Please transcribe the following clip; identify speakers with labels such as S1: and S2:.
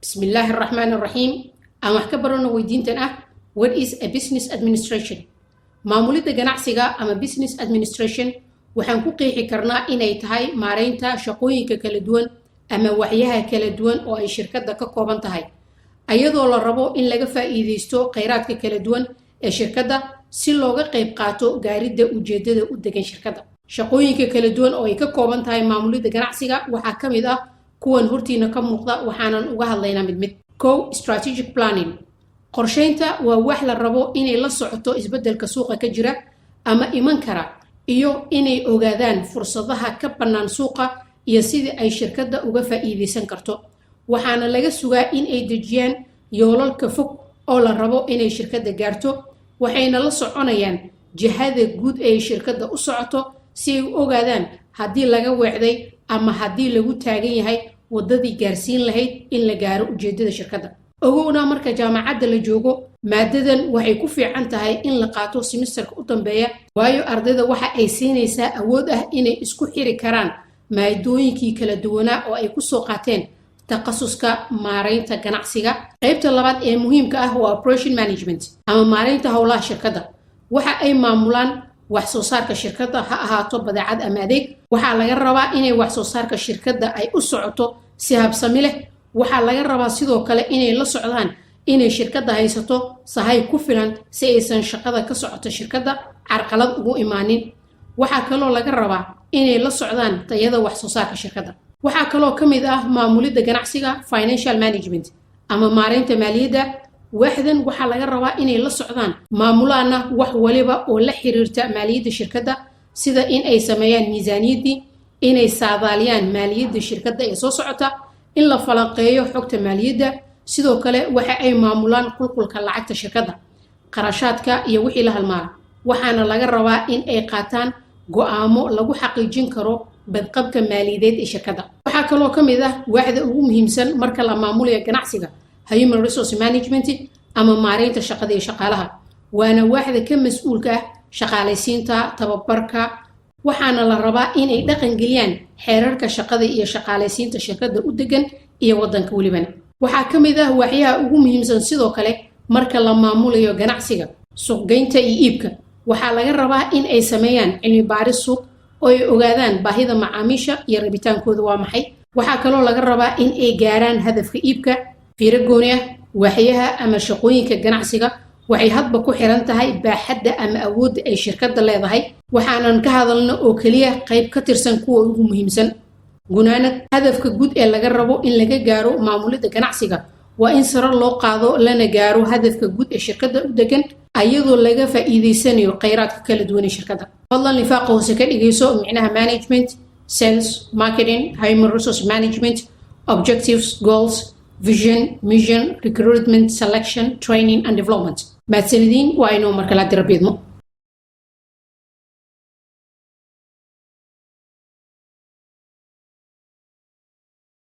S1: Bismillaahi araxmaan araxiim. Aan wax ka barano weydiintan ah: What is a business administration? Maamulidda ganacsiga ama business administration waxaan ku qeexi karnaa inay tahay maareynta shaqooyinka kala duwan ama waxyaha kala duwan oo ay shirkadda ka kooban tahay, ayadoo la rabo in laga faa'iideysto kheyraadka kala duwan ee shirkadda si looga qayb qaato gaaridda ujeedada u degan shirkadda. Shaqooyinka kala duwan oo ay ka kooban tahay maamulidda ganacsiga waxaa ka mid ah kuwan hortiina ka muuqda, waxaanan uga hadlaynaa mid mid. Kow, strategic planning. Qorsheynta waa wax la rabo inay la socoto isbeddelka suuqa ka jira ama iman kara iyo inay ogaadaan fursadaha ka bannaan suuqa iyo sidii ay shirkadda uga faa'iideysan karto. Waxaana laga sugaa in ay dejiyaan yoolalka fog oo la rabo inay shirkadda gaarto, waxayna la soconayaan jihada guud ee shirkadda u socoto si ay u ogaadaan haddii laga weecday ama haddii lagu taagan yahay waddadii gaarsiin lahayd in la gaaro ujeeddada shirkadda. Ogowna, marka jaamacadda la joogo, maadadan waxay ku fiican tahay in la qaato semesterka u dambeeya, waayo ardayda waxa ay siinaysaa awood ah inay isku xiri karaan maadooyinkii kala duwanaa oo ay kusoo qaateen takhasuska maaraynta ganacsiga. Qaybta labaad ee muhiimka ah waa operation management ama maaraynta howlaha shirkadda. Waxa ay maamulaan wax soo saarka shirkadda, ha ahaato badeecad ama adeeg. Waxaa laga rabaa inay wax soo saarka shirkadda ay u socoto si habsami leh. Waxaa laga rabaa sidoo kale inay la socdaan inay shirkadda haysato sahay ku filan si aysan shaqada ka socoto shirkadda carqalad ugu imaanin. Waxaa kaloo laga rabaa inay la socdaan tayada wax soo saarka shirkadda. Waxaa kaloo ka mid ah maamulidda ganacsiga financial management ama maaraynta maaliyadda. Waaxdan waxaa laga rabaa inay la socdaan, maamulaana wax waliba oo la xiriirta maaliyadda shirkadda, sida in ay sameeyaan miisaaniyaddii, inay saadaaliyaan maaliyadda shirkadda ee soo socota, in la falanqeeyo xogta maaliyadda. Sidoo kale waxa ay maamulaan qulqulka lacagta shirkadda, qarashaadka iyo wixii la halmaala. Waxaana laga rabaa in ay qaataan go'aamo lagu xaqiijin karo badqabka maaliyadeed ee shirkadda. Waxaa kaloo ka mid ah waaxda ugu muhiimsan marka la maamulayo ganacsiga human resource management ama maareynta shaqada iyo shaqaalaha. Waana waaxda ka mas-uulka ah shaqaalaysiinta, tababarka. Waxaana la rabaa inay dhaqan geliyaan xeerarka shaqada iyo shaqaalaysiinta shirkadda u degan iyo waddanka welibana. Waxaa ka mid ah waaxyaha ugu muhiimsan sidoo kale marka la maamulayo ganacsiga suuqgeynta iyo iibka. Waxaa laga rabaa in ay sameeyaan cilmi baaris suuq oo ay ogaadaan baahida macaamiisha iyo rabitaankooda waa maxay. Waxaa kaloo laga rabaa in ay gaaraan hadafka iibka. Fiiro gooni ah: waaxyaha ama shaqooyinka ganacsiga waxay hadba ku xiran tahay baaxadda ama awoodda ay shirkadda leedahay. Waxaanan ka hadalno oo keliya qayb ka tirsan kuwa ugu muhiimsan. Gunaanad: hadafka guud ee laga rabo in laga gaaro maamulidda ganacsiga waa in sare loo qaado lana gaaro hadafka guud ee shirkadda u degan, ayadoo laga faa'iideysanayo kheyraadka kala duwan ee shirkadda. Fadlan lifaaqa hoose ka dhigayso micnaha management, sales, marketing, human resource management, objectives, goals, vision, mission, recruitment, selection, training and development. Mahadsanidin. Waa inuu markala dirabiidmo.